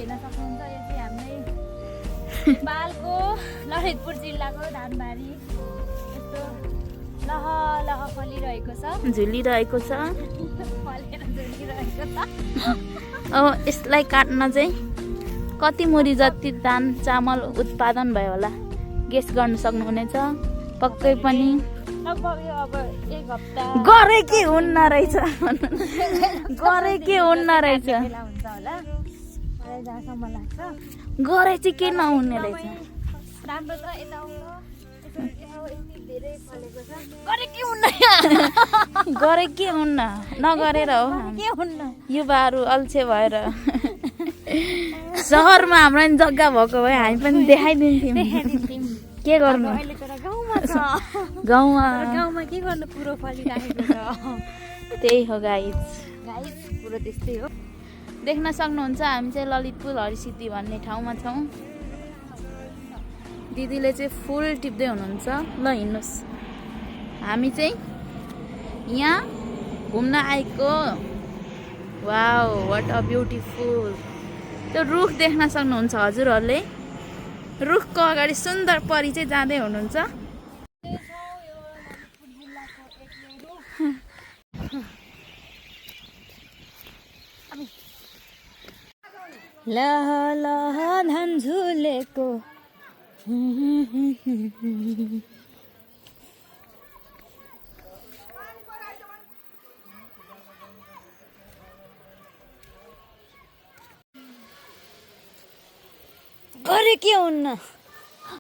हेर्न सक्नुहुन्छ। यो चाहिँ हाम्रै नेपालको ललितपुर जिल्लाको धानबारी यस्तो लह लह फलिरहेको छ, झुलिरहेको छ। फलेर झुलिरहेको छ। अब यसलाई काट्न चाहिँ कति मुरी जति धान चामल उत्पादन भयो होला गेस गर्न सक्नुहुनेछ। पक्कै पनि लगभग यो अब 1 हप्ता गरे के हुन्न रहेछ गरे के हुन्न रहेछ बेला हुन्छ होला मलाई जहाँसम्म लाग्छ। गरे चाहिँ के नहुने रहेछ। राम्रो छ। यता आउनु यति धेरै फलेको छ। गरे के हुन्न गरे के हुन्न नगरेर हो के हुन्न युवाहरू अल्छे भएर सहरमा हाम्रो नि जग्गा भएको भए हामी पनि देखाइदिन्थ्यौँ। के गर्नु अहिले तर गाउँमा छ। गाउँमा गाउँमा के गर्नु पुरो फलिरहेको छ। त्यही हो गाइज। गाइस पुरो त्यस्तै हो। देख्न सक्नुहुन्छ हामी चाहिँ ललितपुर हरिसिद्धि भन्ने ठाउँमा छौँ। दिदीले चाहिँ फुल टिप्दै हुनुहुन्छ। ल हिँड्नुहोस्। हामी चाहिँ यहाँ घुम्न आएको। Wow what a beautiful. त्यो रुख देख्न सक्नुहुन्छ हजुरहरूले। रुखको अगाडि सुन्दर परी चाहिँ जाँदै हुनुहुन्छ। लह लह धन झुलेको गरे के हुन्न।